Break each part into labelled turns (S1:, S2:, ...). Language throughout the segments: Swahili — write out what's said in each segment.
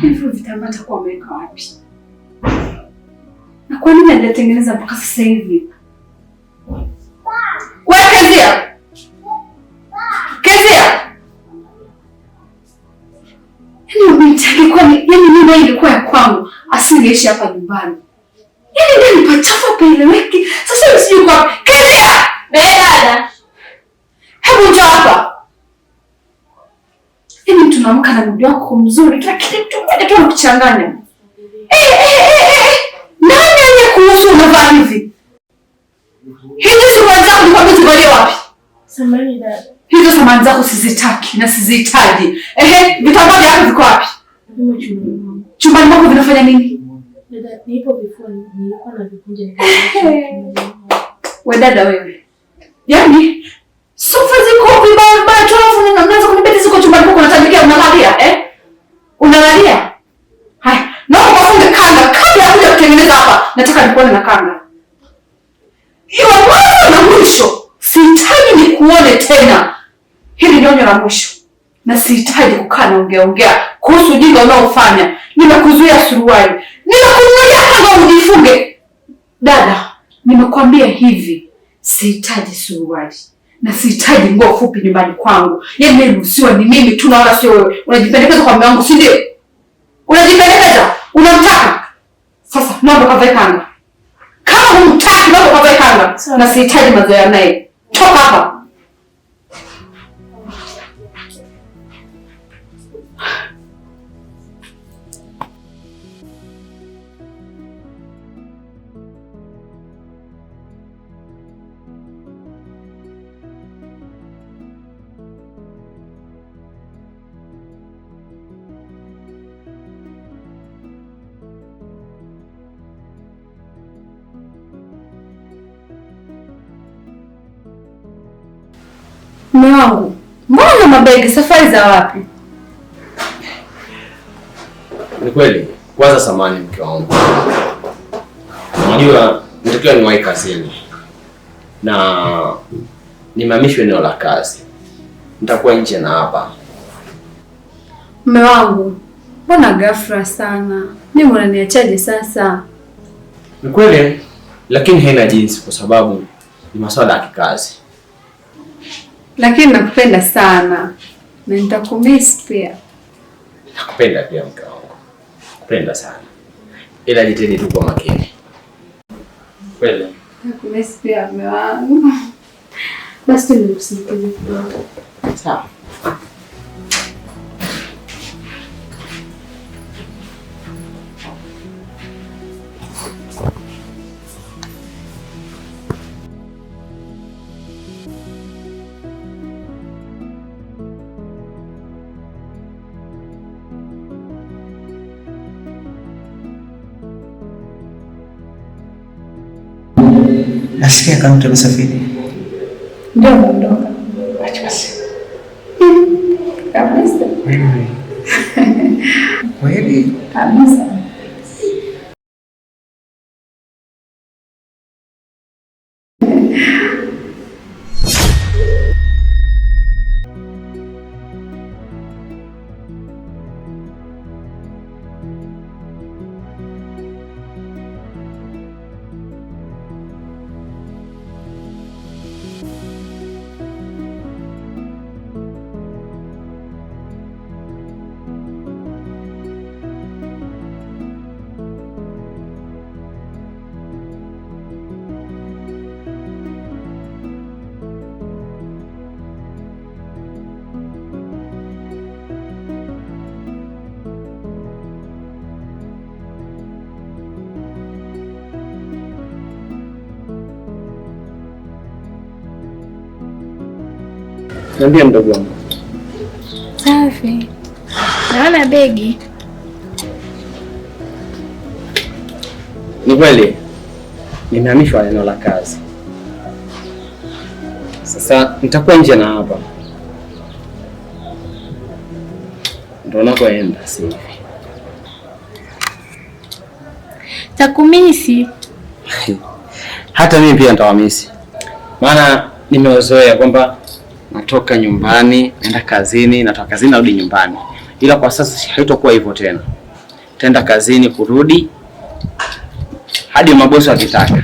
S1: Hivyo vitambaa atakuwa ameweka wapi? Na kwa nini hajatengeneza mpaka sasa hivi? Wewe Kezia! Kezia! Yaani binti angekuwa ni yaani nyumba ilikuwa ya kwangu, asingeishi hapa nyumbani. Yaani ndani pachafu paeleweki. Sasa hivi sijui kwa Kezia!
S2: Dada.
S1: Hebu njoo hapa. Yaani mtu unaamka na mudi wako mzuri, lakini mtu mmoja tu anakuchanganya. Eh. Nani aliyekuruhusu unavaa hivi? Hizi suruali zako nikwambia zivalie wapi?
S2: Samahani dada.
S1: Hizo samani zako sizitaki na sizihitaji. Ehe, vitambaa vyako viko wapi?
S2: Vimo chumbani mwangu.
S1: Chumbani mwako vinafanya nini?
S2: Dada, nipo vifua nilikuwa na vikunja nikaviacha.
S1: We dada wewe. Yaani sofa ziko vibaya vibaya tu alafu unaanza kunibeti ziko chumbani mwako unatandikia unalalia eh? Unalalia? Haya, naomba ufunge kanga kabla ya kuja kutengeneza hapa. Nataka nikuone na kanga. Iwe mwanzo na mwisho. Sihitaji nikuone tena. Hili ni onyo la mwisho. Na sihitaji kukaa na ongea ongea kuhusu ujinga unaofanya. Nimekuzuia suruali. Nimekununulia kanga ujifunge. Dada, nimekwambia hivi, sihitaji suruali na sihitaji nguo fupi nyumbani kwangu. Yaani nayeruhusiwa ni mimi tu na wala sio wewe. Unajipendekeza kwa mume wangu, si ndio? Unajipendekeza, unamtaka. Sasa naomba kavae kanga. Kama humtaki naomba kavae kanga. Na sihitaji mazoea naye. Toka hapa. Mume wangu, mbona mabegi? Safari za wapi?
S3: Ni kweli. Kwanza samani mke wangu. Unajua natakiwa niwahi kazini na nimehamishwa eneo la kazi, nitakuwa nje na hapa.
S1: Mume wangu, mbona ghafla sana? Mimi unaniachaje sasa?
S3: Ni kweli, lakini haina jinsi kwa sababu ni masuala ya kikazi.
S1: Lakini nakupenda sana na nitakumiss pia.
S3: Nakupenda pia mke wangu, nakupenda sana, ila jitahidi tu kwa makini. Kweli
S1: Nakumiss pia mume wangu. Basi tu nikusindikize kidogo.
S3: sawa.
S4: Nasikia kama mtu amesafiri.
S1: Ndio naondoka.
S4: Acha basi.
S1: Kabisa.
S4: Wewe. Kweli?
S1: Kabisa.
S3: Niambie mdogo wangu.
S2: Safi. Naona begi.
S3: Ni kweli nimehamishwa eneo la kazi. Sasa nitakuwa nje na hapa ndo nakoenda sasa hivi.
S2: Takumisi.
S3: Hata mimi pia nitawamisi, maana nimewazoea kwamba natoka nyumbani naenda kazini, natoka kazini narudi nyumbani, ila kwa sasa haitokuwa hivyo tena. Tenda kazini kurudi hadi mabosi wakitaka.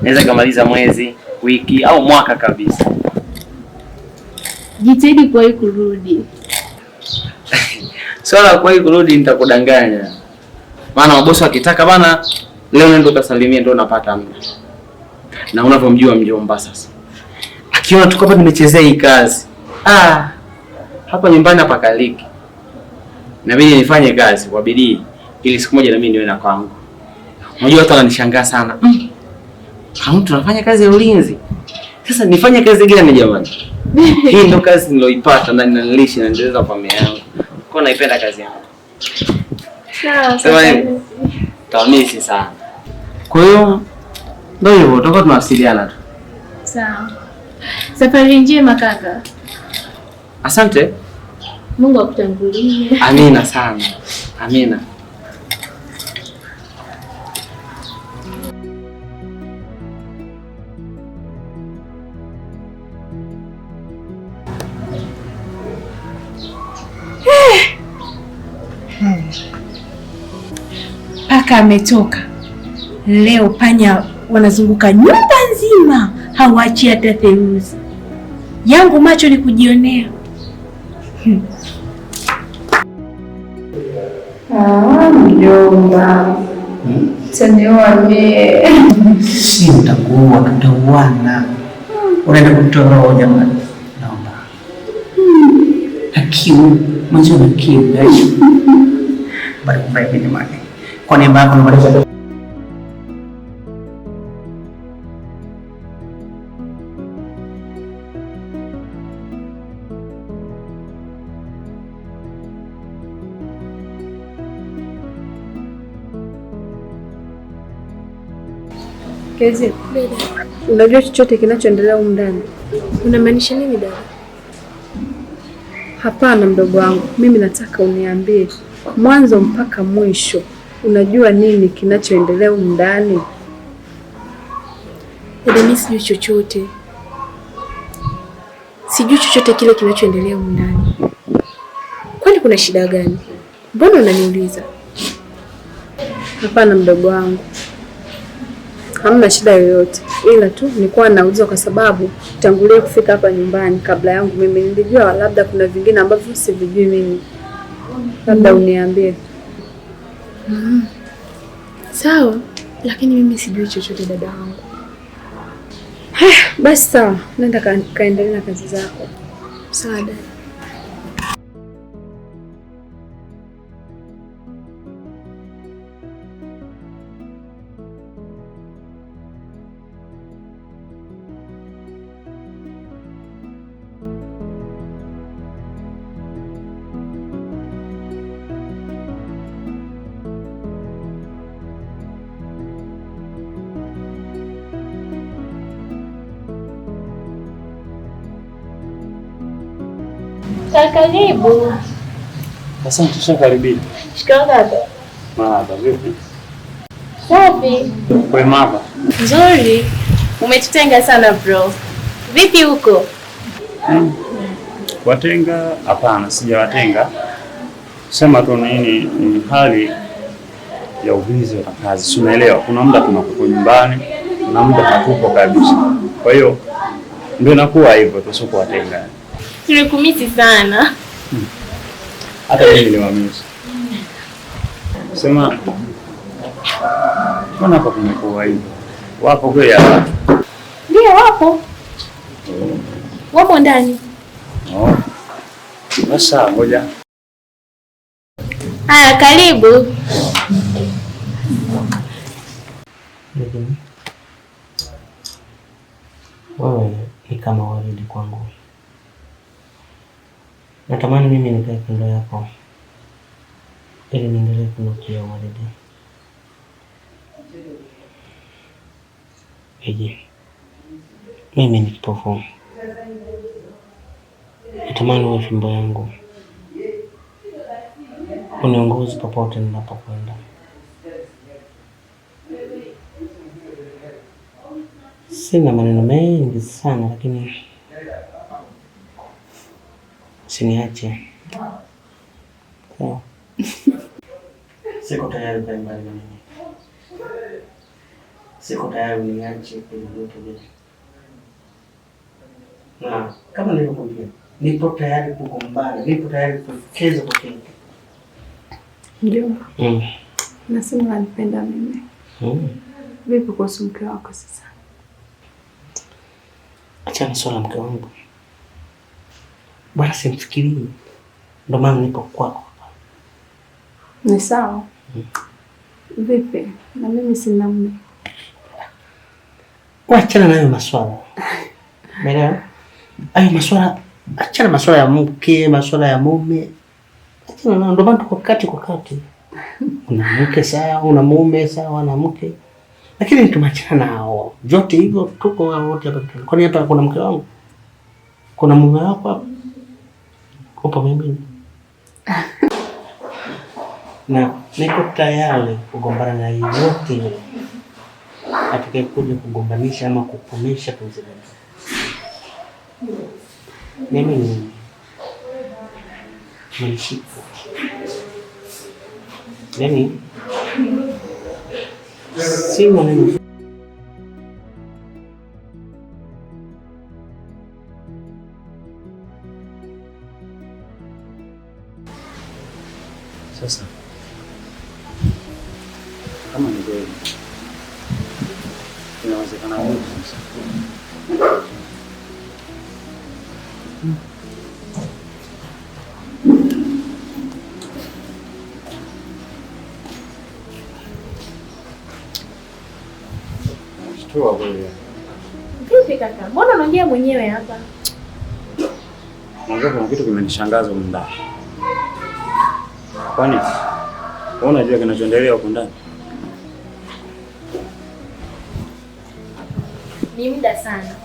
S3: Naweza kamaliza mwezi, wiki au mwaka kabisa.
S2: Jitahidi kuwahi kurudi.
S3: Swala la kuwahi kurudi nitakudanganya. Maana mabosi wakitaka bana, leo nenda ukasalimie ndio unapata muda. Na unavyomjua mjomba sasa. Akiona tu hapa nimechezea hii kazi. Ah, hapa nyumbani hapakaliki. Inabidi nifanye kazi kwa bidii ili siku moja na mimi niwe na kwangu. Unajua watu wananishangaa sana. Kama mtu anafanya kazi ya ulinzi. Sasa nifanye kazi gani jamani? Hii ndo kazi niloipata na ninalishi na naendeleza familia yangu. Kwa naipenda kazi yangu.
S2: Sawa.
S3: Sema nini? Tamisi sana. Kwa hiyo ndio hivyo, tutakuwa tunawasiliana tu.
S2: Sawa. Safari njema kaka.
S3: Asante.
S2: Mungu akutangulie.
S3: Amina sana. Amina.
S2: Paka ametoka leo, panya wanazunguka nyumba nzima, hawaachi hata theluji. Yangu macho ni kujionea.
S1: Mjomba, utaniua mie.
S4: Si utakuua, tutauana. Unaenda kumtoa roho jamani. Naomba. Na kiu, mwenzio na kiu. Bali kumbe jamani. Kwa niaba yako namaliza.
S1: Kezi, unajua chochote kinachoendelea humu ndani?
S2: Unamaanisha nini dada?
S1: Hapana mdogo wangu, mimi nataka uniambie mwanzo mpaka mwisho. Unajua nini kinachoendelea humu ndani?
S2: Dada, mimi sijui chochote. Sijui chochote kile kinachoendelea humu ndani. Kwani kuna shida gani? Mbona unaniuliza?
S1: Hapana mdogo wangu, hamna shida yoyote, ila tu nilikuwa nauliza kwa sababu tangulia kufika hapa nyumbani kabla yangu mimi. Nilijua labda kuna vingine ambavyo sivijui mimi, labda uniambie.
S2: Sawa, lakini mimi sijui chochote dada wangu.
S1: Basi sawa, nenda kaendelee na kazi zako.
S2: Sawa dada. Karibu.
S5: Asante, tushakaribia.
S2: Shikamoo kaka.
S5: Marhaba, vipi?
S2: Safi.
S5: Kwema hapa?
S2: Nzuri. Umetutenga sana bro. Vipi huko?
S5: Watenga? Hapana, sijawatenga. Sema tu nini ni hali ya ubizi wa kazi. Si unaelewa, kuna muda tunakuwa nyumbani, kuna muda hatupo kabisa. Kwa hiyo ndio inakuwa hivyo tu, sio kuwatenga.
S2: Tulikumisi sana.
S5: Hata mimi niliwamisi. Sema mbona hapa kumekuwa hivyo? Wapo kweli hapa?
S2: Ndio wapo. Wapo ndani.
S5: Oh. Sasa ngoja.
S2: Haya, karibu.
S4: Lakini wewe ni kama waridi kwangu. Natamani mimi nikae kando yako ili niendelee kunukia waridi. Eje, mimi ni kipofu. Natamani uwe fimbo yangu, uniongoze popote ninapokwenda. Sina maneno mengi sana, lakini usiniache. Sawa? Siko tayari ukae mbali na mimi. Siko tayari uniache kwenye ndoto vile. Na kama nilivyokuambia, nipo tayari kugombana, nipo tayari kucheza kwa kila kitu.
S1: Mjomba. Nasema unanipenda mimi. Vipi kuhusu mke wako sasa?
S4: Achana swala mke wangu. Bwana simfikirii. Ndio maana nipo kwako.
S1: Ni sawa. Vipi? Na mimi sina mume.
S4: Wachana nayo maswala. Umeelewa? Hayo maswala, achana maswala ya mke, maswala ya mume. Achana nayo, ndio maana tuko kati kwa kati. Una mke sawa, una mume sawa, na mke. Lakini tumachana nao. Vyote hivyo tuko wote hapa. Kwani hapa kuna mke wangu? Kuna mume wako hapa? Upo mimi. Na niko tayari kugombana na yeyote yule atakayekuja kugombanisha ama kukomesha penzi letu. Mimi ni mshiko. Yaani si maneno.
S5: Sasa kama ni kweli inawezekana vipi sasa? Shtua kweli.
S2: Vipi kaka? Mbona unaongea mwenyewe hapa?
S5: Unajua kuna kitu kimenishangaza huko ndani. Kwani wewe unajua kinachoendelea huko ndani?
S2: Ni muda sana.